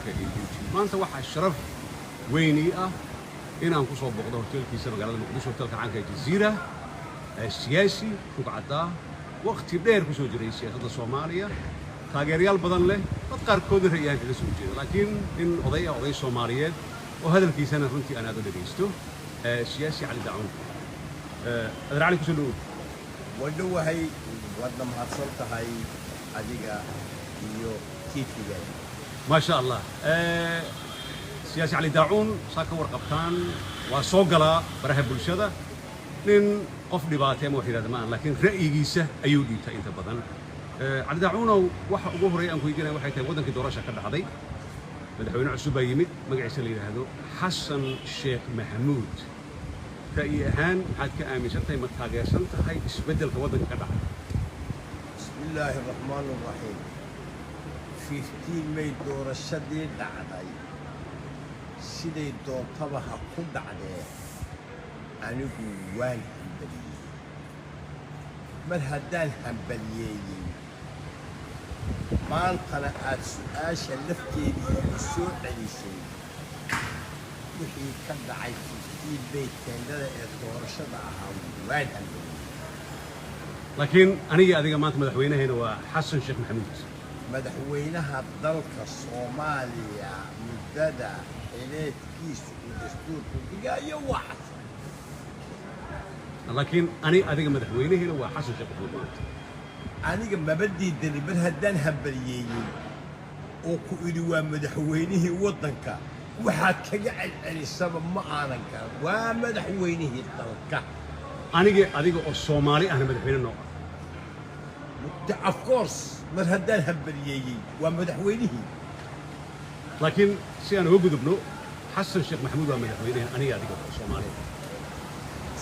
Telefishinka iyo YouTube. Maanta waxaa sharaf weyn ii ah inaan ku soo booqdo hoteelkiisa magaalada Muqdisho, hoteelka caanka ee Jaziira, siyaasi rugcaddaa, waqti dheer ku soo jiray siyaasadda Soomaaliya, taageerayaal badan leh, dad qaarkoodna ra'yahan kaga soo jeeda, laakiin nin oday ah, oday Soomaaliyeed oo hadalkiisana runtii aan aad u dhegaysto, siyaasi Cali Daacuun. Adeer Cali, kusoo dhawow. Waa dhowahay, waadna mahadsan tahay adiga iyo TV-gaaga. Maasha Allah. Siyaasi Cali Daacuun, saa ka warqabtaan, waa soo galaa baraha bulshada. Nin qof dhibaatay ama wax yidhahda ma ahan, laakiin ra'yigiisa ayuu dhiibtaa inta badan. Cali Daacuunow, waxa ugu horreeya aan ku weydiinaya waxay tahay: waddankii doorasha ka dhacday, madaxweyne cusub baa yimid, magaciisa la yidhaahdo Xasan Sheekh Maxamuud. Ra'yi ahaan maxaad ka aaminsan tahay? Ma taageersan tahay isbeddelka waddanka ka dhacay? Bismi illaahi araxmaan araxiim. 15 May doorashadii dhacday, siday doontaba ha ku dhacdee, anigu waan hambaliyey. Mar haddaan hambaliyeeyey, maantana aad su-aasha lafteedii igu soo celisay, wixii ka dhacay 15 May teendhada ee doorashada ahaa, waan hambaliyey. Laakiin anigii adiga maanta madaxweynahayna waa Xasan Sheekh Maxamuud. Madaxweynaha dalka Soomaaliya muddada xileedkiisu uu dastuurku dhigayo waa Xasan. Laakiin ani adiga madaxweynahayna waa Xasan Sheekh Maxamuud maanta. Aniga maba diidani. Mar haddaan hambaliyeeyey oo ku idhi waa madaxweynihii waddanka, waxaad kaga celcelisaba ma aanan garan. Waa madaxweynihii dalka. Anigii adiga oo Soomaali ahna madaxweyne noo ah. Of course, mar haddaan hambaliyeeyey, waa madaxweynihii. Laakiin si aan uga gudubno, Xasan Sheekh Maxamuud waa madaxweynahan aniga adiga oo Soomaali.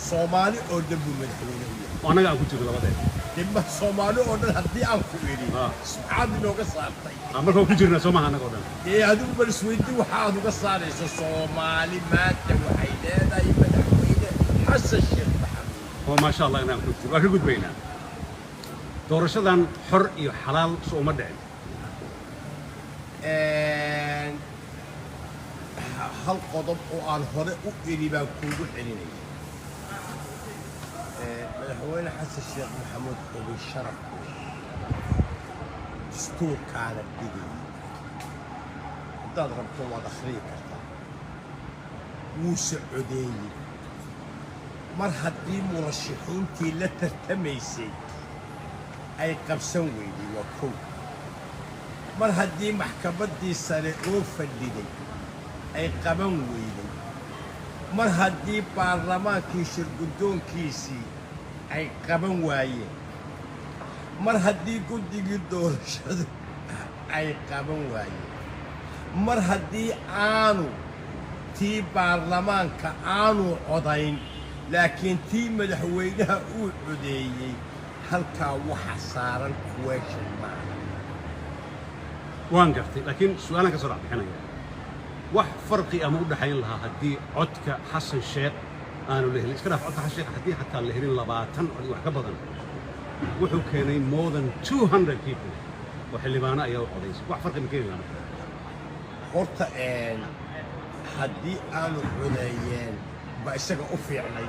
Soomaali oo dhan buu madaxweyne u yahay. Oo annaga aan ku jirno labadeed. Dee ma Soomaali oo dhan haddii aan ku idhi, maxaad inooga saartay? Ah, marka waan ku jirnaa, soo maha, annaga oo dhan? Dee adigu bal isweydii waxa aad uga saarayso. Soomaali maanta waxay leedahay madaxweyne Xasan Sheekh Maxamuud. Oo maasha Allah inaan ku jirno. Waan ka gudbaynaa. Doorashadan xor iyo xalaal soo uma dhicin? Hal qodob oo aan hore u idhi baan kuugu celinaya. Madaxweyne Xasan Sheekh Maxamuud xubin sharaf buu dastuurkaana dhigayay. Haddaad rabto waad akhriyi kartaa. Wuuse codeeyey. Mar haddii murashaxiintii la tartamaysay ay qabsan weyday, waa kow. Mar haddii maxkamaddii sare oo fadhiday ay qaban weyday, mar haddii baarlamaankii shirguddoonkiisii ay qaban waayeen, mar haddii guddigii doorashadu ay qaban waayeen, mar haddii aanu tii baarlamaanka aanu codayn, laakiin tii madaxweynaha uu codeeyey, halkaa waxa saaran question mark. Waan gartay, laakiin su-aalaan ka soo dhex bixinaya: wax farqi ama u dhexayn lahaa haddii codka Xasan Sheekh aanu la helin? Iska dhaaf codka Xasan Sheekh, haddii xataa la helin 20 cod iyo wax ka badan, wuxuu keenay more than 200 people oo xildhibaano ayaa u codaysay. Wax farqi ma keeni lahaa marka? Horta haddii aanu codeeyeen ba isaga u fiicnay,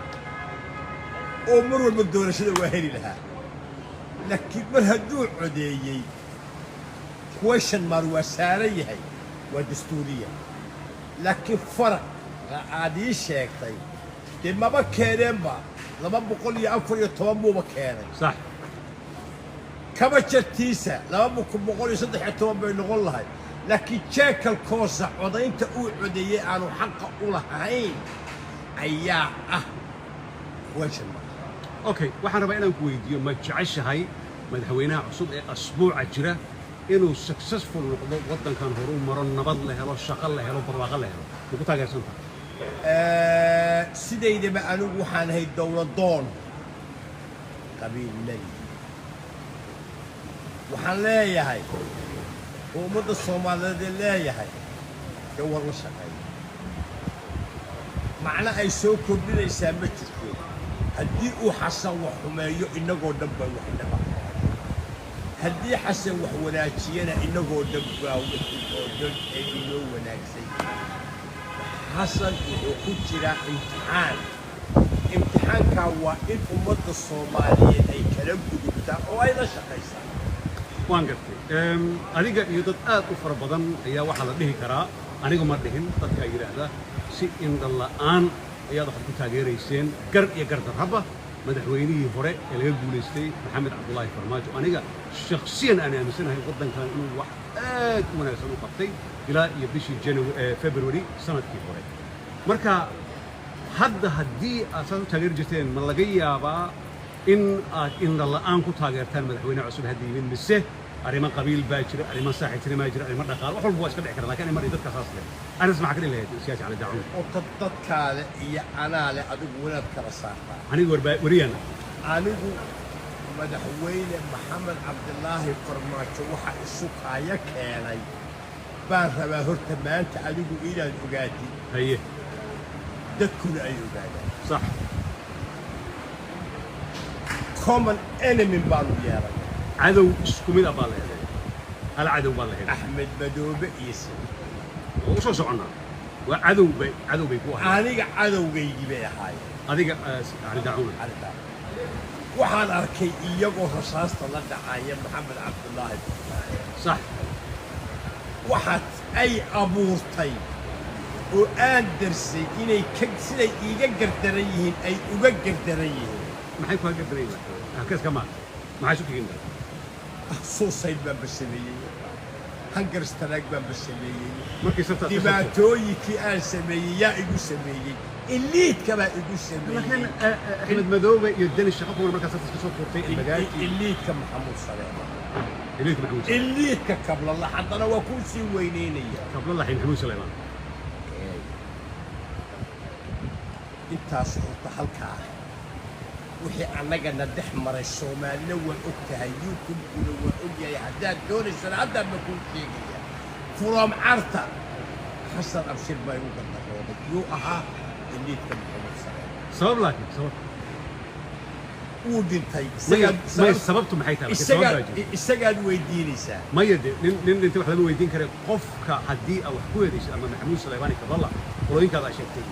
oo mar walba doorashada waa heli lahaa. Laakiin mar hadduu codeeyey, question mark waa saaran yahay, waa dastuuriya. Laakiin faraqa aad ii sheegtay dee maba keeneenba, 214 buuba keenay. Kaba jartiisa 213 bay noqon lahay, laakiin jeekalkoosa codaynta uu codeeyey aanu xaqa u lahayn ayaa ah question mark. Okay, waxaan rabaa inaan ku weydiiyo: ma jeceshahay madaxweynaha cusub ee asbuuca jira inuu successful noqdo, waddankan horu maro, nabad la helo, shaqo la helo, barwaaqo la helo? Ma ku taageersan tahay? Sidaydaba anigu waxaan ahay dowladoon qabiilnadi. Waxaan leeyahay oo ummadda Soomaaliyeed leeyahay, dee war la shaqeeya macno ay soo kordhinaysaa ma jirto. Haddii uu Xasan wax xumeeyo, innagoo dhan baa wax dhaba. Haddii Xasan wax wanaajiyana, innagoo dhan baa wixii oo dhan ay inoo wanaagsay. Xasan wuxuu ku jiraa imtixaan. Imtixaankaa waa in ummadda Soomaaliyeed ay kala gudubtaa oo ay la shaqaysaa. Waan gartay. Adiga iyo dad aad u fara badan ayaa waxaa la dhihi karaa, anigu ma dhihin, dadkaa yidhaahda, si indha la'aan ayaad waxaad ku taageerayseen gar iyo gardarraba madaxweynihii hore ee laga guulaystay, Maxamed Cabdulaahi Farmaajo. Aniga shakhsiyan aan aaminsanahay waddankan inuu wax aad u wanaagsan u qabtay ilaa iyo bishii February sanadkii hore. Marka hadda haddii aad saas u taageeri jirteen, ma laga yaabaa in aad indha la'aan ku taageertaan madaxweyne cusub hadda yimid, mise arrimo qabiil baa jira, arrimo saaxiibtinimaa jira, arrimo dhaqaale, wax walba waa iska dhici kara, lakin mar dadka saas leh arrintaas maxaa ka dhihi lahayd, siyaasi Cali Daacuun? Horta dadkaale iyo anaale adigu wanaad kala saartaa. Anigu warbaa weriyana. Anigu madaxweyne Maxamed Cabdilaahi Farmaajo waxa isu kaaya keenay baan rabaa horta maanta adigu inaad ogaatid, dadkuna ay ogaadaan. Common enemy baanu yeelay. Cadow isku mid ah baa la helay, hal cadow baa la helay. Axmed Madoobe iyo Siciid. Waa u soo soconnaa. Waa cadow bay, cadow bay ku ahayd. Aniga cadowgaygii bay ahaayeen. Adiga Cali Daacuun. Arrintaa waxaan arkay iyagoo rasaasta la dhacaya Maxamed Cabdulaahi Farmaajo. Waxaad ay abuurtay oo aan darsay inay ka siday iiga gardaran yihiin ay uga gardaran yihiin. Maxay ku gardaran yihiin? Halkees ka maartay? Maxay isu kigin? Suicide baanba sameeyey, hunger strike baanba sameeyey. Markii sartaad ka soo Dhibaatooyinkii aan sameeyey yaa igu sameeyey? Elite-ka baa igu laakiin sameeyey. Axmed Madoobe iyo Deni shaqo kuwan markaa sartaas ka soo tuurtay Bagaati. Elite-ka Maxamuud Saleeman. Elite-ka Maxamuud Saleeman. Elite-ka Kablala haddana waa kuu sii weyneynaya. Kablalaxi Maxamuud Saleeman. Intaas horta halkaa wixii annagana dhex maray Soomaalina waa og tahay, YouTube-kuna waa og yahay. Haddaad doonaysana haddaan ba kuu sheegaya. From Carta, Xasan Abshir baa igu gardarooday. Yuu ahaa? Elite-ka Maxamuud Saleeman. Sabab, laakiin sabab? Wuu dhintay. Maya, maya, sababtu maxay tahay? Laakiin sabab baa jirta. Isagaad weydiinaysaa. Maya, de nin dhintay wax lama weydiin kare. Qofka haddii aad wax ku helaysid ama Maxamuud Saleemaan Kablala qolooyinkaada aad sheegtay,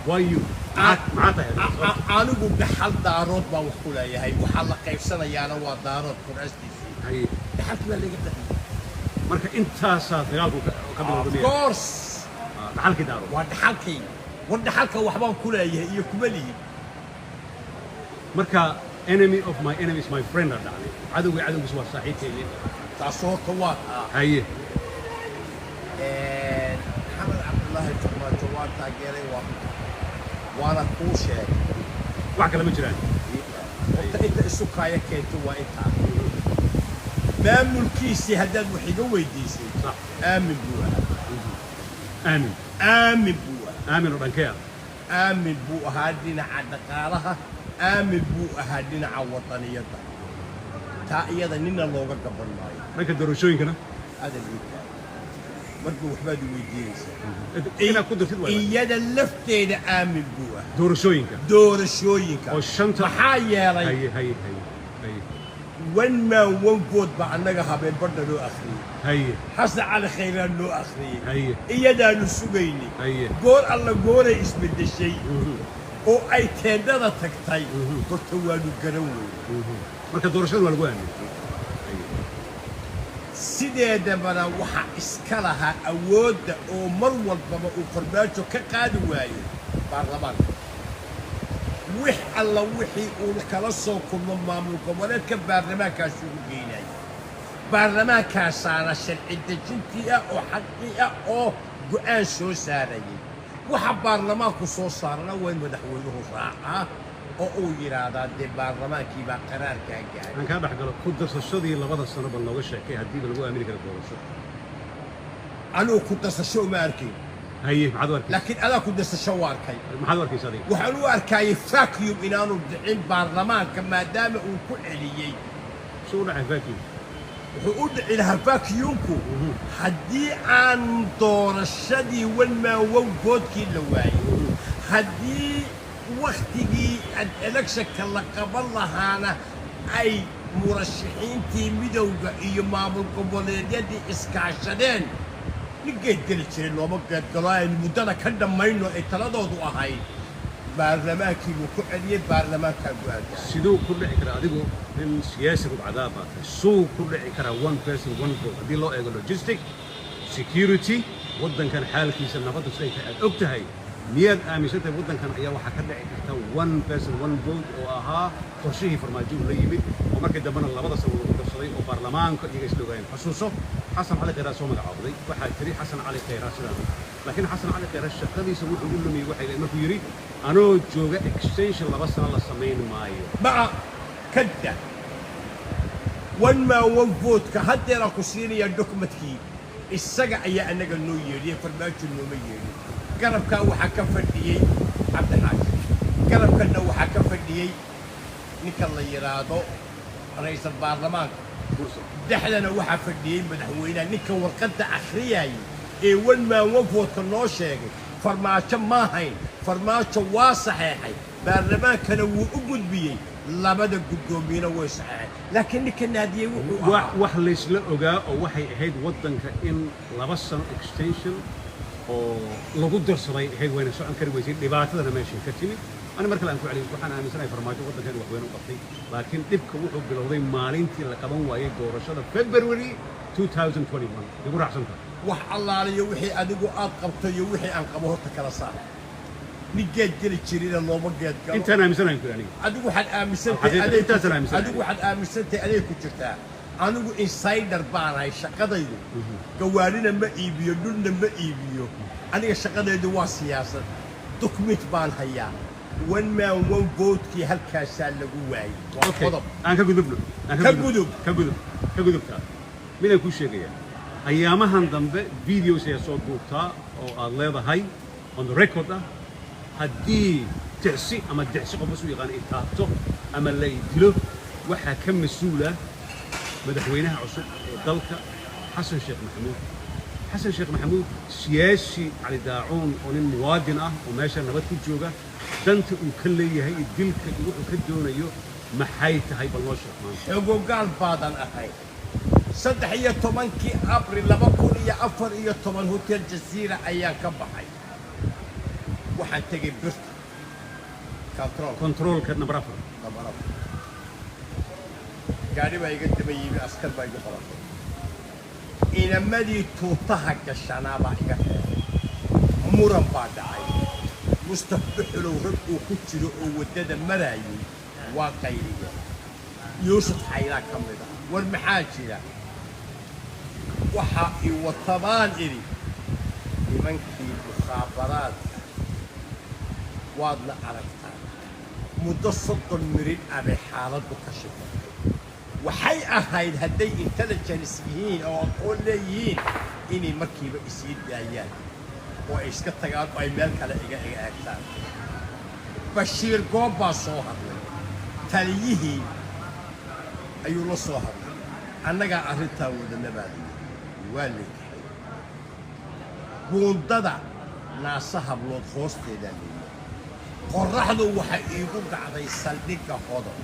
why you, maxaa tahay adiga sababta? Anigu dhaxal Daarood baan wax ku leeyahay. Waxaa la qaybsanayaana waa Daarood kuraastiisii. Dhaxalkii baa laga qadiyay. Marka intaasaa dagaalku ka Of bilowday miya? course. Ah, dhaxalkii Daarood. Waa dhaxalkii. War dhaxalka waxbaan ku leeyahay iyo kuma lihin. Marka enemy of my enemy is my friend aa dhacday, cadowgii cadowgiis waa saaxiibkayga. Taas horta waa taa. Maxamed Cabdulaahi Farmaajo waa taageeray, waa waana kuu sheegay. Wax kale ma jiraan. Horta inta isu kaaya keento waa intaa. Maamulkiisii haddaad wax iga weydiisay, aamin buu ahaa. Aamin? Aamin buu ahaa. Aamin oo dhankee ah? Aamin buu ahaa dhinaca dhaqaalaha, aamin buu ahaa dhinaca wadaniyadda. Taa iyada nina looga gaban maayo. Dhanka doorashooyinkana? Adan ii tahay marka waxbaad i weydiinaysaa. Inaad ku dartid waay. Iyada lafteeda aamin buu ahaa. Doorashooyinka? Doorashooyinka. Oo shanta Maxaa yeelay, haye haye haye haye one man one vote baa annaga habeen badha noo akhriyey. Xasan Cali Khayraan noo akhriyey. Iyadaanu sugaynay. Goor alla gooray isbeddeshay oo ay teendhada tagtay, horta waanu garan weynay. Marka doorashada waa lagu aaminay. Haye. Sideedabana waxa iska lahaa awoodda oo mar walbaba uu Farmaajo ka qaadi waayey baarlamaanka. Wix alla wixii uu kala soo kulmo maamul goboleedka baarlamaankaas ugu geynaya, baarlamaankaasaana sharci dejintii ah oo xaqii ah oo go'aan soo saarayay. Waxa baarlamaanku soo saarana waa in madaxweynuhu raacaa oo uu yidhaahdaa, dee baarlamaankii baa qaraarkaa gaaray. Aan kaa dhex galo. Ku darsashadii 2da sano bal nooga sheekay, haddiiba lagu aamini kara doorasho. Anigu ku darsasho uma arkayn. Haye, maxaad u arkaysa? Laakiin adaa ku darsasho u arkay. Maxaad u arkaysa adiga? Waxaan u arkayay vacuum inaanu dhicin baarlamaanka maadaama uu ku celiyey. Si u dhacay vacuum? Wuxuu u dhici lahaa vacuumku haddii aan doorashadii one man one vote-kii la waayey, haddii wakhtigii electionka la qaban lahaana ay Murashaxiintii midowga iyo maamul goboleedyadii iskaashadeen, nin geedgeli jiray looma geedgalo, aynu muddada ka dhammayno ay taladoodu ahayd. Baarlamaankii buu ku celiyey, baarlamaankaa go-aanka. Siduu ku dhici karaa? Adigu nin siyaasi rugcadaa baa tahay. Suu ku dhici karaa one person one vote haddii loo eego logistic, security, waddankan xaalkiisa, nabaddu siday tahay aad og tahay? Miyaad aaminsan tahay waddankan ayaa waxaa ka dhici karta one person one vote oo ahaa qorshihii Farmaajo uu la yimid, oo markii dambena 2da sano lagu darsaday oo baarlamaanka iyaga isla ogaayeen? Xusuuso, Xasan Cali Khayraa soo magacaabday. Waxaa tiri Xasan Cali Khayraa sidaan, laakiin Xasan Cali Khayraa shaqadiisa wuxuu u lumiyey waxay ahayd markuu yidhi anoo jooga extension 2 sano la samayn maayo. Maca kadda one man one vote-ka haddeeraan ku siinayaa documentkii. Isaga ayaa annaga noo yeedhiyey, Farmaajo nooma yeedhin. Garabkaa waxaa ka fadhiyey Cabdixaashi, garabkanna waxaa ka fadhiyey ninka la yidhaahdo ra'iisul baarlamaanka. Mursal. Dhexdana waxaa fadhiyey madaxweynaha. Ninka warqadda akhriyayay ee one man one vote-ka noo sheegay Farmaajo ma hayn. Farmaajo waa saxeexay, baarlamaankana wuu u gudbiyey, labada guddoomiyena way saxeexeen, laakiin ninka naadiyey wuxuu wax ahaa wax laysla ogaa oo waxay ahayd waddanka in 2 sano extension oo lagu darsaday ahayd, wayna socon kari weysay. Dhibaatadana meeshay ka timid. Ani mar kale aan ku celin, waxaan aaminsanahay Farmaajo waddanka inuu waxweyn u qabtay, laakiin dhibka wuxuu bilowday maalintii la qaban waayey doorashada February 2021. Igu raacsan tahay? Wax allaaliyo wixii adigu aad qabto iyo wixii aan qabo horta kala saar. Nin geed geli jirina looma geed galo. Intaan aaminsanahay ku aniga. Adigu waxaad aaminsantahay Xaqiiqa, aday ku intaasaan aaminsanahay. Adigu waxaad aaminsantahay aday ku jirtaa. Anigu insider baanahay. Shaqadaydu gawaarina ma iibiyo, dhulna ma iibiyo. Aniga shaqadaydu waa siyaasad. Document baan hayaa. One man one votekii halkaasaa lagu waayey. Waa Okay, qodob. Aan ka gudubno, aan Ka gudub. Ka gudub, ka gudubtaa. Midaan kuu sheegayaa, ayaamahan dambe videos ayaa soo duubtaa oo aad leedahay on the record ah, haddii ticsi ama dicsi qof isu yaqaan ay taabto ama la i dilo, waxaa ka mas-uula madaxweynaha cusub ee dalka, Xasan Sheekh Maxamuud. Xasan Sheekh Maxamuud, siyaasi Cali Daacuun oo nin muwaadin ah oo meesha nabad ku jooga, danta uu ka leeyahay iyo dilka iyo wuxuu ka doonayo maxay tahay? Bal noo sheeg maanta. Xogogaal baadan ahay. 13-kii Abril 2014 Hotel Jaziira ayaan ka baxay. Waxaan tegey birta control. Controlka number 4. Number 4. Gaadhi baa iga daba yimi, askar baa igu qabatay, inamadii tuutaha gashanaa baa iga reebay. Muran baa dhacay. Mustaf Dhuxulow rag uu ku jiro oo waddada maraayay waa qayliyeen. Yuusuf Xaylaa ka mid ah. War maxaa jira? Waxaa i watabaan idhi nimankii mukhaabaraadka, waadna aragtaa. Muddo 30 mirin ah bay xaaladdu ka shifatay. Waxay ahayd hadday intelligence yihiin oo aqoon leeyihiin inay markiiba isii daayaan oo ay iska tagaan oo ay meel kale iga eegtaan. Bashiir Goob baa soo hadlay, taliyihii ayuu la soo hadlay. Annagaa arrintaa wadana baa layidhi. Waa leeyahay buundada Naasa Hablood hoosteedaa layidhi. Qorraxdu waxay iigu dhacday saldhigga Hodan.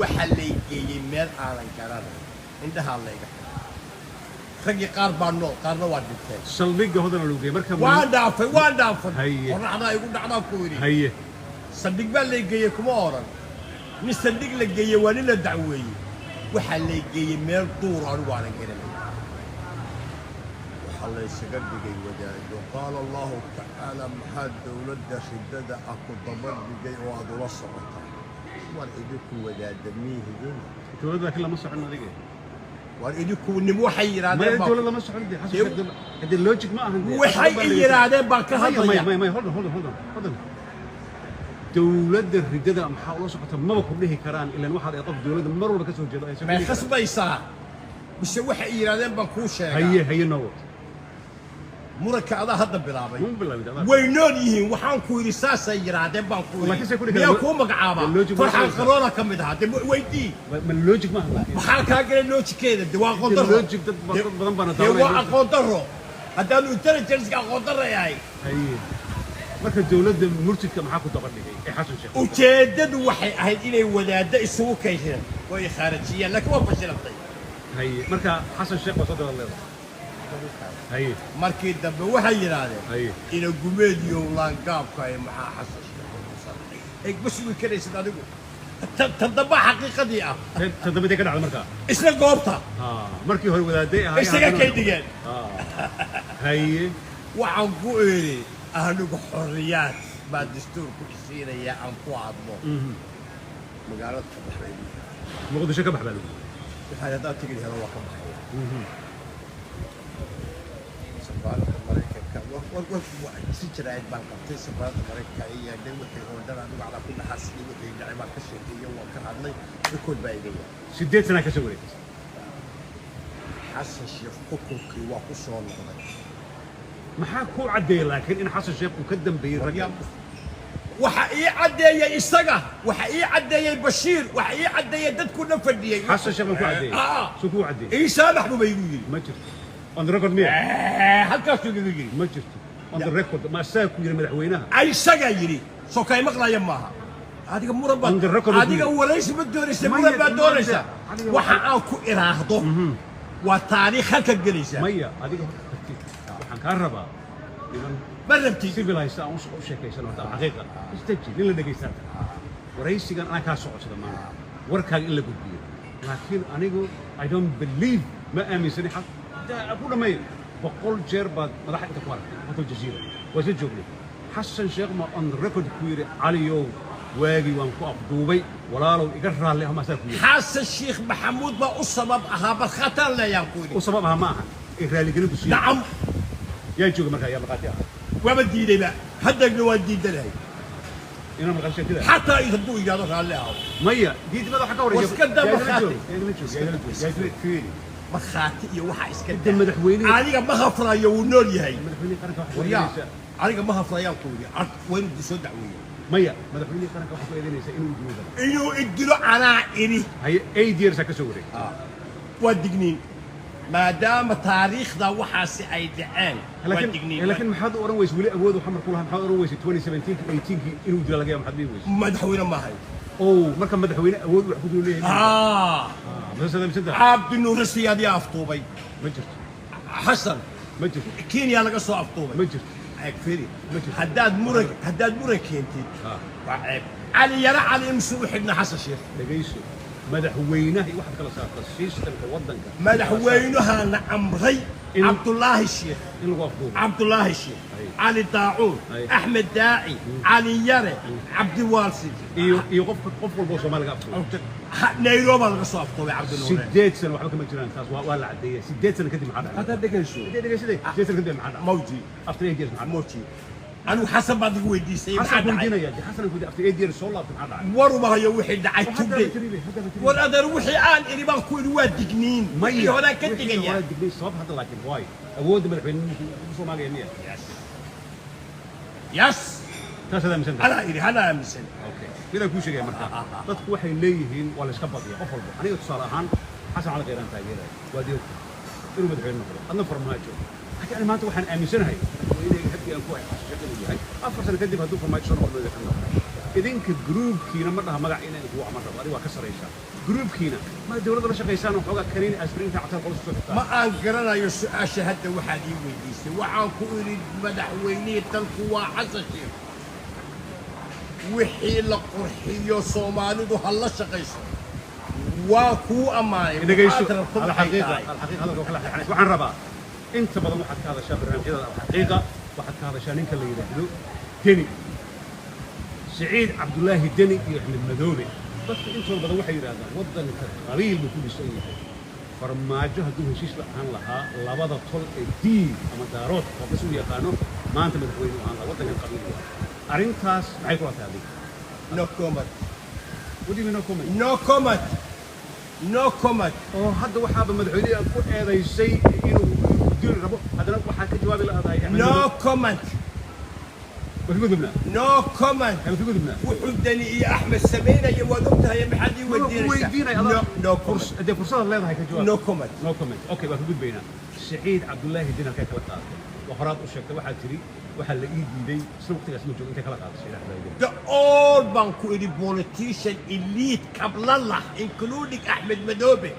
Waxaa lay geeyey meel aanan garanay. Indhahaa layga xiray. Raggii qaar baa nool, qaarna waa dhinteen. Saldhigga Hodana lagu geeyey marka? Waan dhaafay, waan dhaafay. Haye. Qorraxdaa igu dhacdaa ku yidhi. Haye. Saldhig baa lay geeyey kuma odhan. Nin saldhig la geeyey waa nin la dacweeyey. Waxaa lay geeyey meel duur, anigu aanan garanay. Waxaa laysaga dhigay wadaado. Qaala Allahu tacaala, maxaa dowladda ridada ah ku daba dhigay oo aad ula socotaa? War idinku wadaada miihidin. Dowladda laakiin lama socon adiga. War idinku nim waxay Maya. yidhaahdeen baa Dowlad lama socon dee. Xasan Sheekh hadee logic ma ahan dee. Waxay i yidhaahdeen baan ka Maya, hadlaya. Maya, maya, hold on, hold on, hold on, hold on. Dowladda ridada maxaa ula socota maba ku dhihi karaan, ilaan waxaad ay qof dowladda mar walba ka soo jeedo ay May khasbaysaa mise waxay i yidhaahdeen baan kuu sheegaa? Haye, haye, noo wad. Muranka adaa hadda bilaabay. Mun bilaabid adaa. Way nool yihiin. Waxaan ku yidhi saasay yidhaahdeen baan ku Laakiin say ku yidhi. dhihi Miyaan karaan- kuu magacaabaa? Logic ma Farxaan sheegaysaa. Qaroona ka mid ahaa de, weydii. Ma logic ma ahan laakiin. Maxaa kaa galay logickeeda? De waa aqoon darro. Logic dad badan baana Dee waa daawanaya. aqoon darro haddaanu intelligence aqoon darro yahay. Haye. Marka dowladda murtidka maxaa ku daba dhigay ee Xasan Sheekh? Ujeeddadu waxay ahayd inay wadaaddo isugu kaydiyaan oo ay khaarijiyaan, laakiin waa fashilantay. Haye, marka Xasan Sheekh waa soo daba leedahay. Haye. Markii dambe waxay yidhaahdeen ina gumeediyo laangaabka ay maxaa Xasan Sheekh ugu sameeyey? Eeg, ma sugi karaysid adigu. Tan dambe xaqiiqadii ah. Tan dambe ka dhacda markaa? Isla goobta. Markii hore wadaaday ahaayeen. Isaga kay dhigeen. Haye. Waxaan ku iri, anigu xorriyaad baa dastuurku isiinayaa aan ku hadlo. Magaalada ka baxay. Muqdisho ka bax baa lagu. Waxaan haddaan tigid helo waa ka baxaya. Safaaradda Maraykanka si jaraa'id baan qabtay. Safaaradda Maraykanka ay yeedhay, wixii oo dhan anigu calaa kulli xaal sidii wixii dhacay baan ka sheekeeyey, waan ka hadlay, record baa iga yahay. 8 sana ka soo wareegtay. Xasan Sheekh xukunkii waa ku soo noqday. Maxaa ku caddeeyey laakiin in Xasan Sheekh uu ka dambeeyey ragga? Waxa ii caddeeyey isaga, waxa ii caddeeyey Bashiir, waxa ii caddeeyey dadku dhan fadhiyey. Xasan Sheekh baa ku caddeeyey? Ah. Suu ku caddeeyey? Ii saamax buba igu yidhi. Ma jirto. On the record miya? Halkaasuu igaga yidhi. Ma jirto. On the record ma asaga ku yidhi madaxweynaha? Isagaa yidhi, soo kay maqlaya maaha. Adiga muran baad On the record buu adiga yidhi. Walaysi ma doonaysa. Maya, muran baad doonaysa. Adiga waxa aan ku iraahdo waa taariikh halka gelaysa. Maya, adiga horta tartiib. Waxaan kaa rabaa niman Ma rabtid. civilized aan u sheekaysan. Horta alxaqiiqa istaji, nin la dhegaystaa waraysigan anaa kaa socodsada maanta warkaaga in la gudbiyo, laakiin anigu I don't believe, ma aaminsani. Xaq ku dhammeeyo, 100 jeer baad madaxa inta ku aragtay Hotel Jazeera, waa isla joognay. Xasan Sheekh ma on record ku yidhi, "Caliyow, waagii waan ku afduubay, walaalow iga raalli ah"? Maasaa ku yidhi? Xasan Sheekh Maxamuud baa u sabab ahaa, barkhaataan leeyaan ku yidhi. U sabab aha ma aha ee raaligelin ku siiyo. Nacam. Yaa jooga markaa? Yaa markhaati ah? Waaba diidayba, haddagna waan diidanahay. Inaan markhaati sheegtida. Xataa hadduu yidhahdo raalli aho. Maya, diidmada waxa ka horeysa. Waska daa. Yaa idinla Markhaati. jooga, yaa idinla jooga, yaa idinla jooga, yaa idinla Fiiri, markhaati iyo waxa iska Inta daa. madaxweynihi Aniga ma hafrayo, wuu nool yahay. Madaxweynihii qaranka waxa ku Waryaa, eedeynaysaa. Aniga ma hafrayaan ku yidhi, waa inuu soo dacweeyo. Maya, madaxweynihii qaranka waxaa ku eedeynaysaa inuu dilo galo. Inuu idilo anaa idhi. Haye, 8 years ka soo wareegtay. Waa digniin, maadaama taariikhda waxaasi ay dhaceen, waa laakiin digniin. Laakiin maxaad u oran weysay weli awood uu xamar ku lahaa? Maxaad oran weysay 2017 18 inuu dilo laga yaabo? Maxaad dhihi weysay? Madaxweyne maahay. Oh, marka madaxweyne awood wax ku dilo leeyahay? Ah. Masada misada. Cabdinuure Siyaad yaa afduubay? Ma jirto. Xasan. Ma jirto. Kenya laga soo afduubay. Ma jirto. Eeg, fiiri. Ma jirto. Haddaad muran keentid, waa ceeb. Cali Yara, Cali imsu u xidhna Xasan Sheekh. Dhegayso, madaxweynaha iyo waxaad kala saarta systemka waddanka. Madaxweynahaana amray. Cabdulaahi Sheekh. In lagu afduubo. Cabdulaahi Sheekh, Cali Daacuun, Axmed Daaci, Cali Yare, Cabdiwaalsi. Iyo qofka, qof walba oo Soomaaliga afduubo. Nairobi laga soo afduubay Cabdinuure. 8 sano waxba kama jiraan taas, waa la caddeeyay. 8 sano kadib maxaa dhacay? Haddaad dhegayso. Sidee dhegaysaday? 8 sano kadib maxaa dhacay? Mawji. After 8 years maxaa dhacay? Mawji, anigu Xasan baad igu weydiisay. Xasan Maxaa dhacay? weydiinaya de, Xasan weydiinaya, after 8 years soo laabtay, maxaa dhacay? Waruma hayo wixii dhacay. Hadda Today. hadda. War adeer, wixii aan idhi baan ku idhi, waa digniin. Wixii horaan ka wixii digaya. Hore digniin sabab hadda, laakiin waay awoodda madaxweyne ku Soomaaliya miya? Yes. Taas adaa aaminsan tahay? Anaa idhi, anaa aaminsan. Okay, midaan kuu sheegaya marka, dadku waxay leeyihiin waa la iska badiya. Qof walba, aniga tusaale ahaan Xasan Cali Khayraan taageeraya, waa diogta inuu madaxweyne noqdo, adna Farmaajo. Laakiin ani maanta waxaan aaminsanahay madaxweynehayga haddii aan ku hay Xasan Sheekh inuu yahay. 4 sano kadib hadduu Farmaajo soo noqdo, madaxweyne noqdo. Idinka groupkiina ma dhaha magac inaan kugu aman rabo, adiga waa ka saraysaa. Groupkiina ma dowladda la shaqaysaan oo xoogaa kaniin aspirin cabtaan, qolos soo xirtaan? Ma aan garanayo su-aasha hadda waxaad ii weydiisay. Waxaan ku idhi, madaxweynihii dalku waa Xasan Sheekh. Wixii la qurxiyo Soomaalidu ha la shaqayso, waa kuu ammaanay. Dhegayso. Waxaad rabto waxay alxaqiiqa tahay. Alxaqiiqa hadalka kala xeexanaysa. Waxaan rabaa, inta badan waxaad ka hadashaa barnaamijyada alxaqiiqa, waxaad ka hadashaa ninka la yidhaahdo Deni, Siciid Cabdulaahi Deni iyo Axmed Madoobe. Dadka intooda badan waxay yidhahdaan waddanka qabiil buu ku dhisan yahay. Farmaajo hadduu heshiis la ahaan lahaa labada tol ee diin ama Daarood oo bas u yaqaano, maanta madaxweyne u ahaan lahaa. Waddankan qabiil waa. Arrintaas maxay kula tahay adiga? No comment. What do you mean, no comment? No comment, no comment. Oo hadda waxaaba madaxweyne aad ku eedaysay inuu dili rabo, haddana waxaa ka jawaabi la'adahay Axmed No Madoobe. comment. Waa ka gudubnaa. No comment. Waa ka gudubnaa. Wuxuu Deni iyo Axmed samaynaya waad ogtahay, maxaad ii weydiinaysaa? Weydiinaya. No, no comment. Dee fursadaad leedahay, ka jawaab. No comment. No comment. Okay, waa ka gudbaynaa. Siciid Cabdullaahi Deni halkee kala qaadatay? Waa horaad u sheegtay, waxaad tiri waxaa la ii diiday isla waqtigaas ma joogo. Intay kala qaadashay ilaah baa idin. The all baan ku idhi politician elite Kablalax, including Axmed Madoobe,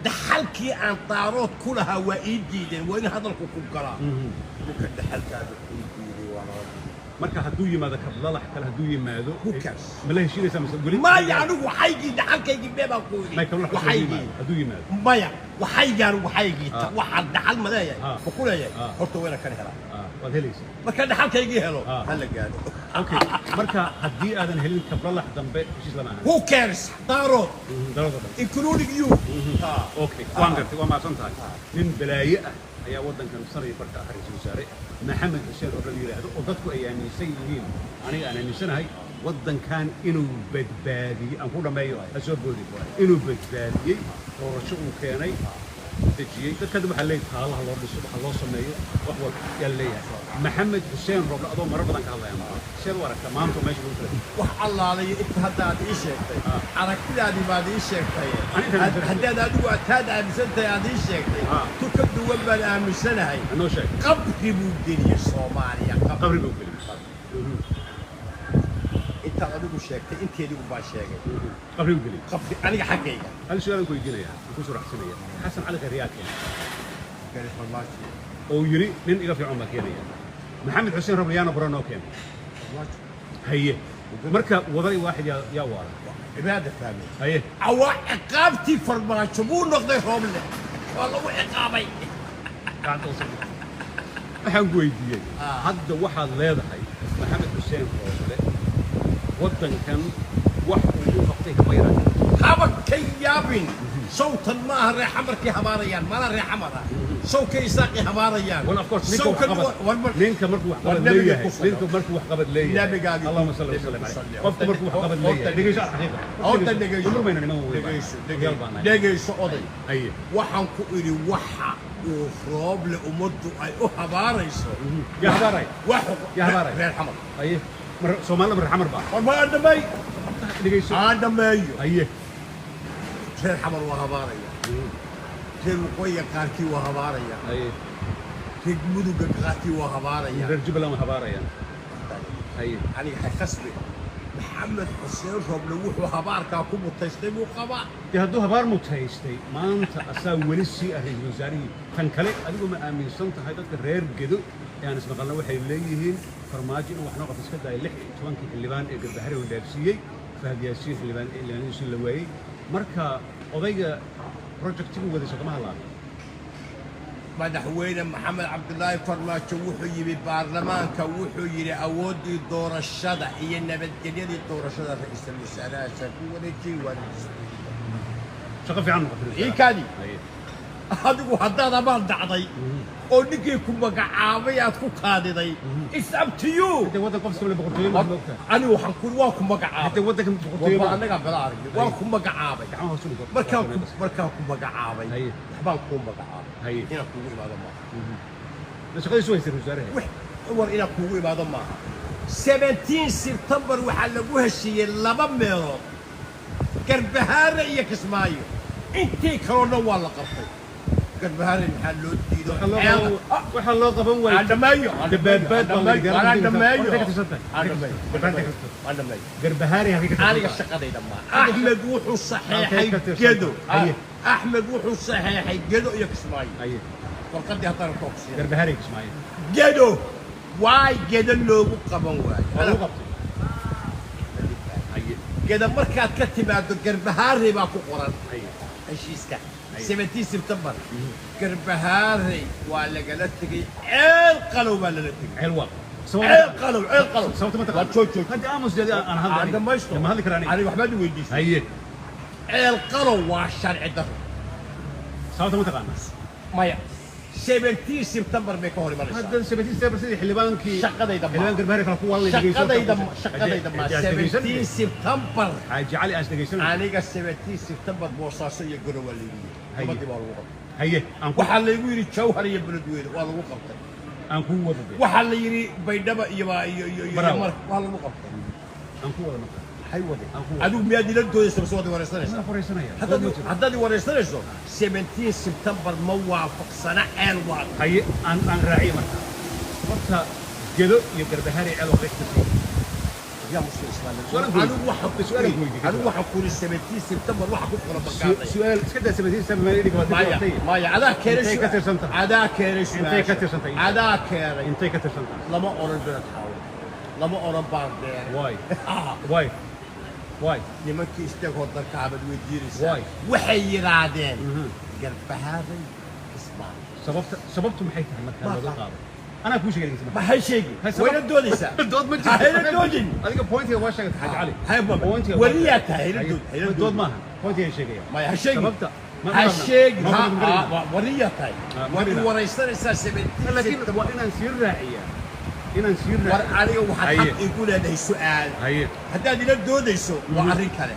dhaxalkii aan Daarood ku lahaa waa ii diideen. Waa in hadalku ku galaa dhulka dhaxalkaada kuu diiday waa laba. Marka hadduu yimaado Kablalax kale, hadduu yimaado, Who cares? ma la heshiinaysaa mise weli? Maya, anigu waxaygii dhaxalkaygii bee baan ku idhi. May, Kablalax hadduu Waxaygii yimaado, hadduu yimaado. Maya, waxaygii anigu waxaygii waxaan dhaxal ma leeyahay, ma ku leeyahay? Horta wayna kan helaa. Waad helaysaa. Marka dhaxalkaygii helo, ha la gaadho. Okay, marka haddii aadan helin Kablalax dambe heshiis lama ahan. Who cares, Daarood? Darood dhan. Including you. Okay, waan gartay, waa mahadsan tahay. Nin balaaye ah ayaa waddankan sanaya barka ah ra'iisul wasaare Maxamed Xuseen Roble la yidhaahdo, oo dadku ay aaminsan yihiin, aniga aan aaminsanahay, waddankan inuu badbaadiyey. Aan ku dhammeeyo, ha soo boodin, inuu badbaadiyey, doorasho uu keenay, dejiyey dadka. Hadda waxaa leeyahay taalaha loo dhiso, waxa loo sameeyo, wax walba yaa leeyahay Maxamed Xuseen Roble. Adoo marar badan ka hadlaya, seed u aragtaa maanta meesha lagu kala Wax allaalayo inta hadda aad ii sheegtay, aragtidaadii baad ii sheegtay. Aniga Haddaad adigu ataad aaminsan tahay aad ii sheegtay, tu ka duwan baan aaminsanahay. Noo sheeg. Qabri buu geliyey Soomaaliya, qabri. Qabri buu geliyey. Intaad adigu sheegtay inteedigu baan sheegay. Qabri buu geliyey. Qabri aniga xaggayga. Hal su'aal aan ku weydiinaya, aan ku soo raacsanaya: Xasan Cali Khayr yaa keenay? Gaari Farmaajo. Oo yidhi nin iga fiican baa keenaya. Maxamed Xuseen Roble yaana baro noo keenay? Farmaajo. Haye, marka wadani waaxid yaa yaa waala? Cibaada fahmay. Haye. Awaa ciqaabtii Farmaajo buu noqday Rooble, waa lagu ciqaabay. Gacanta u soo waxaan ku weydiiyey, hadda waxaad leedahay Maxamed Xuseen Rooble waddankan wax uu u qabtay kama yaraan. Haba ka yaabin, sawtan ma aha reer Xamarkii habaarayaan, mana reer Xamara sawkay Isaaqii habaarayaan. Well, of course, ninka Sawkan wax qabad, ninka markuu wax war qabad nabiga leeyahay, ku salli. Ninka markuu wax qabad leeyahay, Nabigaagi Allahumma salli wa nabiga sallim ku alayh. salli. Qofku markuu wax qabad Horta leeyahay, dhegeyso xaqiiqa. Horta dhegeyso. Murmayna niman weyn baan. Dhegeyso. Odayaal baan nahay. Dhegeyso, oday. Haye. Waxaan ku idhi waxa uu Rooble ummaddu ay u habaarayso. Yaa habaaray? Wax Yaa habaaray? Reer Xamar. Haye, mar Soomaalida mar Xamar baa. War ma aan dhammeey. Dhegeyso. Aan dhammeeyo. Haye. Reer Xamar waa habaaraya, reer Waqooyiga qaarkii waa habaaraya, Haye. reer Muduga qaarkii waa habaaraya. Reer Jubbaland waa habaarayaan. Haye. Aniga ha khasbi, Maxamed Xuseen Rooble wuxuu habaarkaa ku mutaystay buu qabaa. Dee hadduu habaar mutaystay, maanta asaa weli sii ah ra'iisul wasaarihii. Tan kale, adigu ma aaminsan tahay dadka reer Gedo ee aan ismaqalna waxay leeyihiin Farmaajo inuu wax noo qabto iska daaya, 16-kii xildhibaan ee Garbahari uu dhaafsiiyey, Fahad Yaasiin xildhibaan xildhibaanadiisii la waayey, marka odayga projectigu waday sodoma halaabay? Madaxweyne Maxamed Cabdulaahi Farmaajo wuxuu yimi baarlamaanka, wuxuu yidhi awooddii doorashada iyo nabadgelyadii doorashada ra'iisul wasaarahaasaan ku wareejiyey, waana Shaqo fiican noqotay. Iikaadi. Haye. Adigu haddaad abaal dhacday oo ninkii ku magacaabay aad ku kaadiday, it's up to you. Hadee waddan qof iskama le, boqortooyo ma moogtahay? Anigu waxaan ku waa ku magacaabay. Hadee waddanka boqortooyo Warba ma annagaa bala aragni, waan ku magacaabay. Gacmaha hoos u dhigo. Markaan ku magacaabay, Haye. waxbaan kuu magacaabay. Haye. Inaan kuugu imaado maaha. Shaqadiisu haysay ra'iisul wasaaraha. War inaan kuugu imaado maaha. 17 September waxaa lagu heshiiyey laba meelood, Garbahaare iyo Kismaayo. Intii kaloo dhan waa la qabtay. Garbahaare maxaa loo diido? Waxaa loo qaban waayey Aan dhameeyo. Dabaabaad baa la Aan dhameeyo. Waxay ka tirsan tahay. Aan dhameeyo. Waxay ka tirsan tahay. Aan dhameeyo. Garbahaari halkay ka tirsan Aniga tahay? shaqadayda ma Axmed wuxuu saxeexay Halkay ka tirsan Gedo. tahay? Haye. Axmed wuxuu saxeexay Gedo iyo Kismaayo. Haye. Warqadii haddana koogsiya. Garbahaari, Kismaayo. Gedo waay, Gedo loogu qaban waayo? Waa lagu qabtay. Haye. Gedo markaad ka timaado Garbahaarey baa ku qoran Haye. heshiiska. Haye. 17 September Garbahaarey waa lagala tegey, Ceel Qalow baa lala tegey. Ceel waa Ceel Qalow, Ceel Qalow. Sababta ma Waa taqaan? joog, joog. Hadda aamus jeedi, aan hadli. Aan dhamaysto. Ma hadli karaa aniga? Aniga waxbaad i weydiisay. Haye. Ceel Qalow waa sharci daro. Sababta ma taqaanaa? Maya, 17 September bay ka hor imanaysaa. Hadda 17 September sidii xildhibaankii Shaqadayda ma. xildhibaan Garbahaari kale ku waalay. Shaqadayda ma 17 September. Xaaji Cali aas dhegeysan. Aniga 17 September Boosaaso iyo Garow waa laygu yidhi. Haye. Nabadii waa lagu qabtay. Haye, aan ku Waxaa laygu yidhi Jawhar iyo Beledweyne waa lagu qabtay. Aan ku wado dee. Waxaa la yidhi Baydhaba iyo iyo iyo iyo Bravo. Waa lagu qabtay. Aan ku wado marka. Hay wadeen. Aan ku wado. Adigu miyaad ila doodaysa mise waad i wareysanaysaa? Anaa wareysanaya. Dood ma jiro. Haddaad i wareysanayso, 17 September ma waafaqsana Ceel Waaq. Haye, aan raaciye marka. Horta Gedo iyo Garbahaari Ceel Waaq ka sii. Yaa muslim Ismaaciil. Su'aalan ku weydiiyey. Anigu waxaan Su'aalan ku weydiiyey. Anigu waxaan ku yidhi 17 September waxa ku qoran bakaadaya. Su'aal iska daa 17 September meel idinka waad Maya, jawaabtay. maya, adaa keenay. Intay ka tirsan tahay? Adaa keenay Intay ka su'aasha. tirsan tahay? Adaa keenay. Intay ka tirsan tahay? Lama oran Beled Xaawo, lama oran Baardheer. Why? Why? Why? Nimankii isagoo dalka abad weydiinaysaa. Why? Waxay yidhaahdeen Garbahaaray, Kismaayo. Sababtu maxay tahay marka Ma looga aqaan. qaado? Anaa kuu sheegay dhegeysa. Ma hay sheegi. Hay sabab- Wayna doodaysaa. Dood ma jirto. Hayna doodin. Adiga pointiga waa sheegatay, Xaaji Cali. Hay baba. Pointiga waa Weliyaa sheegatay. tahay, hayna Haye, dood, hayna dood dood. maaha. Pointiga sheegaya. Maya, ha sheegin. Sababta ma Ha sheegin. ma Ha, ma ha, wariyaa tahay. Ah, ma Waad i garina. waraysanaysaa 17 Laakiin September. waa inaan sii raaciyaa. Inaan sii War raaciyaa. aniga waxaad Haye. xaq igu leedahay su'aal. Haye. Haddaad ila doodayso waa arrin kale.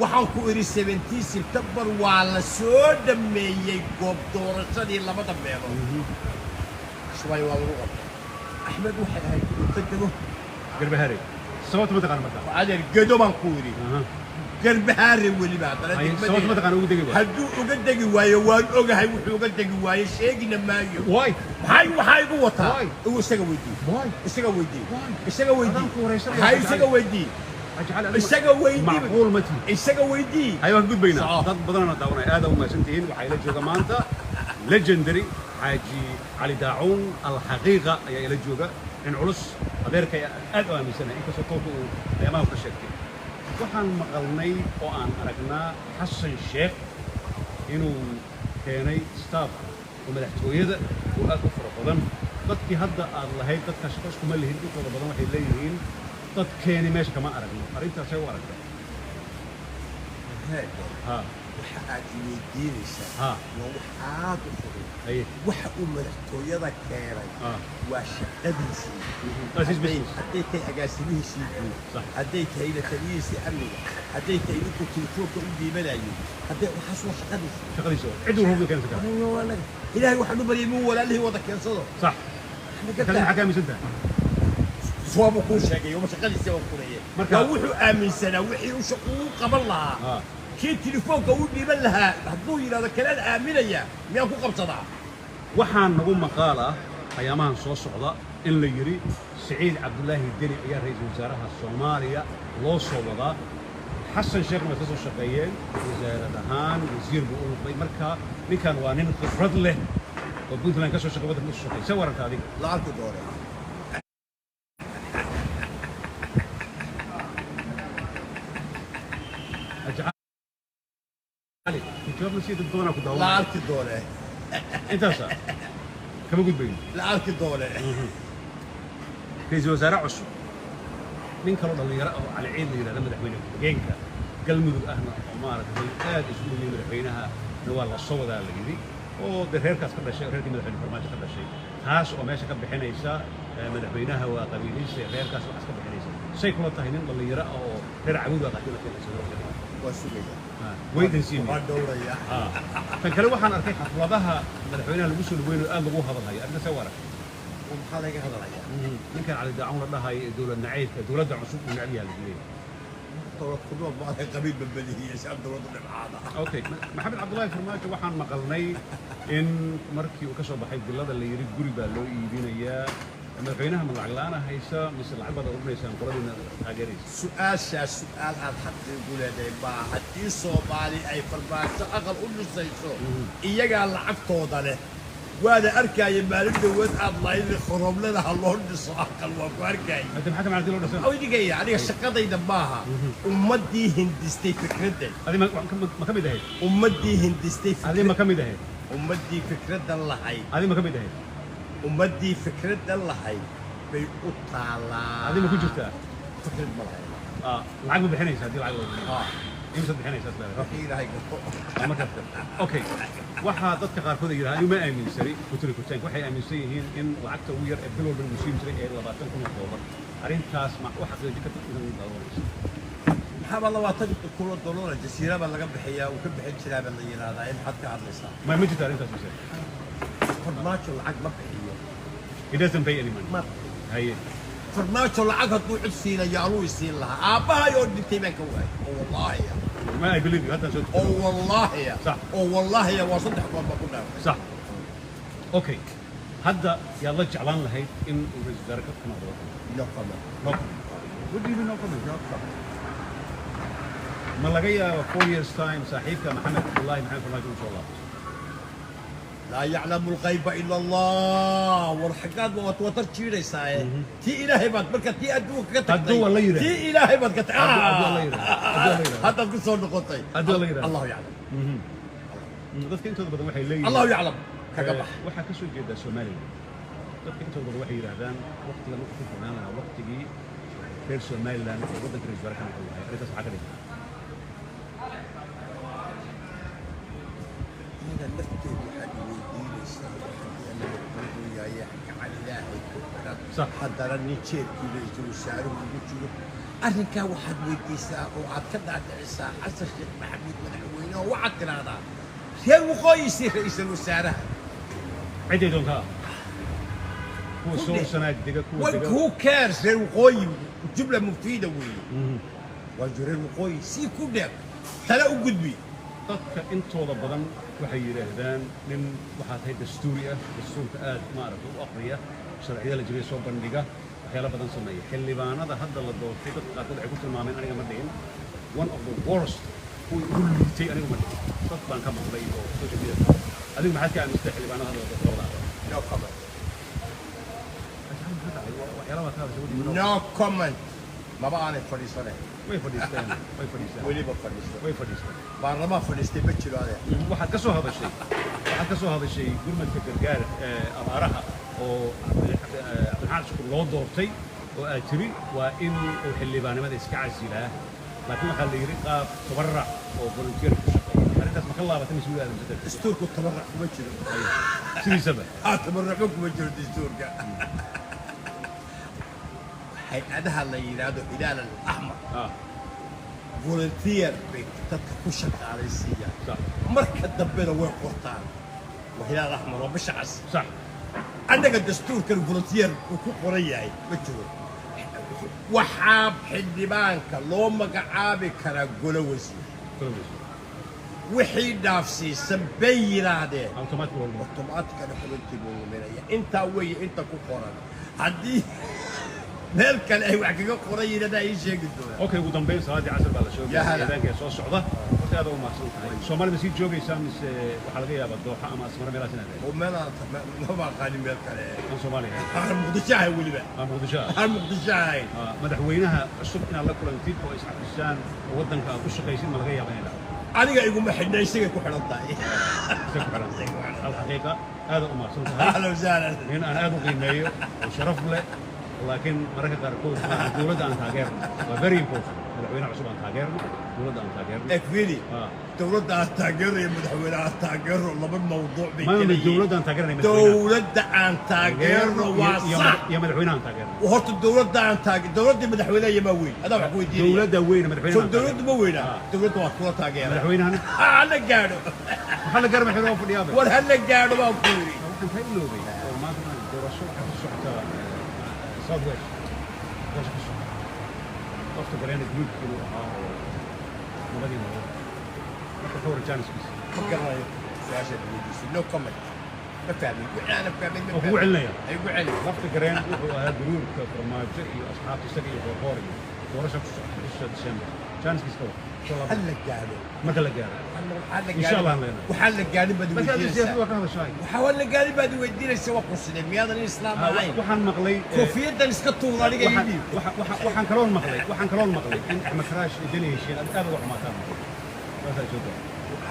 Waxaan ku idhi 17 September waa la soo dhammeeyey goob doorashadii labada meelood. Kismaayo waa lagu qabtay. Axmed waxay ahayd inuu ka dego Garbahaari. Sababta ma taqaan marka? Adeer, Gedo baan ku idhi. Aha. Garbahaare weliba haddana Haye, degmadeeda. sababta ma taqaan ugu degi waayo? Hadduu uga degi waayo waan ogahay wuxuu uga degi waaye, sheegina maayo. Why? Maxay waxaa igu wataa? Why? Igu isaga weydii. Why? Isaga weydii. Why? Isaga weydii. Adaan ku wareysanaya, Hay Xaaji isaga Cali. weydii. Xaaji Cali, adiga Isaga weydii. macquul ma tihi. Isaga weydii. Haye, waan gudbaynaa. Soco. Dad badanana daawanaya, aad u mahadsantihiin. Waxaa ila jooga maanta legendary Xaaji Cali Daacuun Alxaqiiqa ayaa ila jooga, nin culus, adeerkay aad u aaminsanahay, inkastoo tolka uu ayaamaha ka sheegtay. Waxaan maqalnay oo aan aragnaa Xasan Sheekh inuu keenay staff oo madaxtooyada oo aad u fara badan. Dadkii hadda aad lahayd dadka shaqo iskuma lihin, intooda badan waxay leeyihiin dadkeeni meesha kama aragno. Arrintaasay u aragta? Ha. Waxa aad i weydiinaysaa waa wax aad u fudud. Waxa uu madaxtooyada keenay waa shaqadiisii. That's his business. Hadday tahay agaasimihiisii guud, hadday tahay la taliyihiisii amniga, hadday tahay ninkuu telefoonka u dhiibanayo, hadday waxaas waa shaqadiisii. Shaqadiisa waa cid walba keensan kara. Ilaahay waxaan u baryay inuu walaalihii wada keensado. Sax. Kale maxaa ka aaminsan tahay? Waabuu kuu sheegay, uma shaqadiisii waa kuleeyay. Waa wuxuu aaminsanaa wixii uu shaqo uu qaban lahaa, kii telefoonka u dhiiban lahaa. Hadduu yidhahdo kalaan aaminaya, miyaan ku qabsadaa? Waxaan nagu maqaal ah ayaamahan soo socda in la yidhi Siciid Cabdulaahi Deni ayaa ra'iisul wasaaraha Soomaaliya loo soo wadaa. Xasan Sheekhna way ka soo shaqeeyeen wasaarad ahaan, wasiir buu u noqday. Marka ninkan waa nin khibrad leh oo Puntland ka soo shaqey, waddanka u soo shaqeey. See wararta adiga? La arki doone. Xaaji Cali, jawaab ma sii, dad badanaa ku La daawanaya. arki doone. Intaasa kama gudbayno. La arki doone. Ra'iisul wasaare cusub, nin kaloo dhallinyaro ah oo Cali Ciid la yidhahda, madaxweyne ku-xigeenka Galmudug ahna, oo maaragtay aad isu dhowiyey madaxweynaha na waa la soo wadaa la yidhi, oo dee reerkaas ka dhashay, oo reerkii madaxweyne Farmaajo ka dhashay, taas oo meesha ka bixinaysa madaxweynaha waa qabiilihiisa, reerkaas waxaas ka bixinaysa. Say kula tahay nin dhallinyaro ah oo reer Cabuud ah laakiin la keenaysa? Waa sugaya. Wait and see me. Waa dhowraya. Tan kale, waxaan arkay xafladaha madaxweynaha lagu soo dhaweynayo aad lagu hadalhayo. Arrinta see u arag? Maxaa laga hadlayaa? Ninkan Cali Daacun la dhahayo ee dowlad nacaybka, dowladda cusub uu necab yahay lagu leeyahay. Dowlad ku nool maaha, qabiil babadihiya si aan dowladdu dhibcaada. Okay, Maxamed Cabdullaahi Farmaajo waxaan maqalnay in markii uu ka soo baxay villada la yidhi guri baa loo iibinayaa. Madaxweynaha ma lacag la'aana haysa mise lacag baad ururinaysaan qoladiina taageeraysa? Su-aashaas su-aal aad xaq igu leedahay maa. Haddii Soomaali ay Farmaajo aqal u dhisayso, iyagaa lacagtooda leh. Waana arkaya maalin dhawood aad lahayd khoroblada ha loo dhiso aqal, waa ku arkaya. Hadda maxaa ka macnaa loo dhisan? Dhigaya aniga shaqadayda maaha. Ummaddii hindistay fikraddan Adi ma ka mid ahayd? Ummaddii hindistay Adi ma ka mid ahayd? Ummaddii fikraddan lahayd. Adi ma ka mid ahayd? Ummaddii fikraddan lahayd bay u taalaa. Adi ma ku jirtaa? Fikrad ma lahayn. Ah, lacag ma bixinaysa haddii lacag loo bixinayo? Ah. Imisaad bixinaysaa is leedahay? Wixii Ilaahay garto. Markaas okay, waxaa dadka qaarkood ay yidhahdaan, anigu ma aaminsani kuturi kutaanka, waxay aaminsan yihiin in lacagta ugu yar ee bil walba lagu siin jiray ee $20,000. Arrintaas ma u xaqiijin karta inta daawanayso? Maxaaba $20,000 jasiira baa laga bixiyaa, uu ka bixin jiraa baa la yidhaahdaa. In maxaad ka hadlaysaa? Ma jirta arrintaas mise? Farmaajo lacag ma bixiyo. He doesn't pay any money. Ma bixiyo. Haye. Farmaajo lacag hadduu cid siinayo anuu isiin lahaa. Aabbahay oo dhintay baan ka waayay, oo wallaahi. Ma I believe you, haddaan soo Oo tukano. Wallaahi. Sax. Oo wallaahi, waa saddex goor baa ku dhaartay. Sax, okay. Hadda yaad la jeclaan lahayd in uu ra'iisul wasaare ka noqdo waddanka? No comment. No comment. What do you mean, no comment? No comment. Ma laga yaaba 4 years time saaxiibka Maxamed Cabdullaahi Maxamed Farmaajo uu soo laabto? Laa yaclamu alghayba ila Allah. War xaggaad waad watar jiidhaysaa tii Ilaahay baad marka tii adduunka ka tagtay. Hadduu Alla yidhaahdo. Tii Ilaahay baad ka tagtay. Hadduu Alla yidhaahdo. Hadduu Alla yidhaahdo. Haddaad ku soo noqotay. Hadduu Alla yidhaahdo. Allahu yaclam. Dadka intooda badan waxay leeyihiin Allahu yaclam, kaga bax. Waxaa ka soo jeedaa Somaliland. Dadka intooda badan waxay yidhaahdaan waqtigan wuxuu ku fogaan lahaa waqtigii reer Somaliland oo waddanka ra'iisul wasaare ka noqon lahay. Arrintaas maxaa ka dhigay? Iyada lafteedu waxaad weydiinaysaa haddii anaga kuuyahay gacan Ilaahay ku xiran. Sax. Haddana nin jeebkii ra'iisul wasaaruhu ugu jiro arrinkaa waxaad weydiisaa oo aad ka dhaadhicisaa Xasan Sheekh Maxamuud, madaxweyne, oo waxaad tidhaahdaa reer waqooyisii ra'iisul wasaaraha. Ciday doontaa, kuwa soo sanaag dega, kuwa dega. Who cares? Reer waqooyi jumla mufiida weeye. Waa reer waqooyi sii ku dheer tala u gudbi. Dadka intooda badan waxay yidhaahdaan nin waxaa tahay dastuuri ah, dastuurka aad maaragtay u aqriya, sharciyada la jiray soo bandhiga, waxyaalo badan sameeya. Xildhibaanada hadda la doortay dadka qaarkood waxay ku tilmaameen, aniga ma dhihin, one of the worst, kuwii ugu liitay. Anigu ma dhihin, dad baan ka maqlay oo social media. Adigu maxaad ka aamistay xildhibaanada hadda la doortay labada aqal? No comment. Maxaa dhacay? Waxyaalaha ka hadashay, what do you know? No comment. Maba aanay fadhiisanayn. Way fadhiisteen, way fadhiisteen. Weliba fadhiistay. Way fadhiisteen. Baarlamaan fadhiistay ma jiro, adeer. Waxaad ka soo hadashay gurmadka gargaar ee abaaraha oo Cabdiraxmaan Shukur loo doortay, oo aad tiri waa in uu xildhibaanimada iska casilaa, laakiin waxaa la yidhi qaab tabarrac oo volunteer ku shaqeeya. Arrintaas ma ka laabatay mise weli aadan? Dastuurku tabarrac kuma jiro. Sidiisaba. Haa, tabarrucba kuma jiro dastuurka. Hay-adaha la yidhaahdo Hilaal al Axmar volunteer bay dadka ku shaqaalaysiiyaan. Marka dambena way qortaan, waa Hilaal Axmar, waa Bisha Cas. Annaga dastuurkan volunteer uu ku qoran yahay ma jiro. Waxaa xildhibaanka loo magacaabi karaa golo wasiir. Wixii dhaafsiisan bay yidhaahdeen automatic walba. Automatically xubintii buu luminaya. Intaa weeye inta ku qoran. Haddii meel kale ay wax kaga qoran yihiin adaa ii sheegi doonaa. Okay, ugu dambeyn, salaadii casar baa la soo Ya gaaray. hala. Eedaanka ee soo socda. Horta aad u mahadsan tahay. Soomaali ma sii joogaysaa mise waxaa laga yaabaa Dooxa ama Asmara meelahaas inaad aado? Oo meel aan maba aqaanin meel kale. Aan Soomaali ahayn. Aan Muqdisho ahay weliba. Aan Muqdisho ah. Aan Muqdisho ahayn. Ah, madaxweynaha cusub inaad la kulantid oo iscafisaan oo waddanka aad u shaqaysid, ma laga yaaba inay dhacdo? Aniga iguma xidhna, isagay ku xidhan tahay. Isaga ku xiran. Alxaqiiqa aad u mahadsan tahay. Ahlan wasahlan. Nin aan aad u qiimeeyo oo sharaf leh, laakiin mararka qaarkood maaha dowladda aan taageerno waa very important. Madaxweynaha cusub aan taageerno, dowladda aan taageerno. Ekfini. Dowladda aan taageero iyo madaxweyne aan taageero laba mawduuc bay ma kala yihiin. Dowladda aan taageernay madaxweynaha. Dowladda aan taageerno waa sax. Iyo madaxweynaha aan taageerno. Horta dowladda aan taage dowladdii madaxweynaha yamaa weyn, adaa wax ku weydiinaya. Dowladda weyne, madaxweynaha So aan dowladdu ma weyna. Dowladda waa kula taageera. Madaxweynahana? Ha la gaadho. Maxaa la gaara? Madaxweynaha waa fadhiyaaba. War ha la gaadho baan ku yidhi. Waxaan ka iloobay oo maanta doorasho waxaa ku socota South West, doorasho ka socota. Qofka gareena group inuu ahaa oo nabadii nolol marka ka waran jaaniskiisa? Ma garanayo su-aashaad weydiisay. No comment. Ma fahmin wixii aanan fahmin, ma Oo kugu fahmin. celinaya. Ay igu celi. Lafta Gareen wuxuu ahaa gruubka Farmaajo iyo asxaabta isaga iyo Qoorqoor, iyo doorasha ku socota bisha December. Jaaniskiisa ka waran soo Ha laabo. La gaadho. Marka la gaaro. Waxaa la Insha Allah gaadhin leenahay. Waxaa la gaadhin baad Marka adiga siyaasadda weydiinaysaa. Waa ka hadashaay. Waxaa la gaadhin baad weydiinaysaa. Waa qusidee miyaadan islaam ahayn? Waxaan maqlay Koofiyaddan iska tuur, aniga ii dhiib. Waxaan kaloon maqlay in Axmed Karaash iyo Deni heshiiyeen. Aad aad uga xumaataan saasaa soo gaar.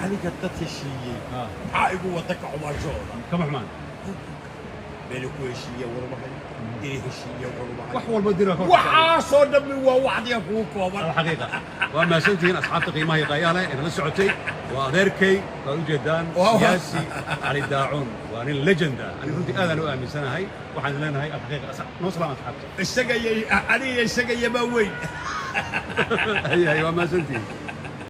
Aniga dad heshiiyey maxaa igu wada ka xumaanshahooda? Kama xumaan. Meelu ku heshiiye warmahay, inay heshiiye warmahay. Wax walba dira ka Waxaasoo dhammi waa wacdiga kugu kooban. Alxaqiiqa waa mahadsantihiin asxaabta qiimaha iyo qaayaha leh inala socotay. Waa adeerkay, waad ujeedaan, siyaasi Cali Daacuun. Waa nin legend ah, ani runtii aadaan u aaminsanahay. Waxaan leenahay alxaqiiqa noo salaam asxaabta. Isaga iyo aniga, isaga iyo maa weyn. Hay, waa mahadsantihiin.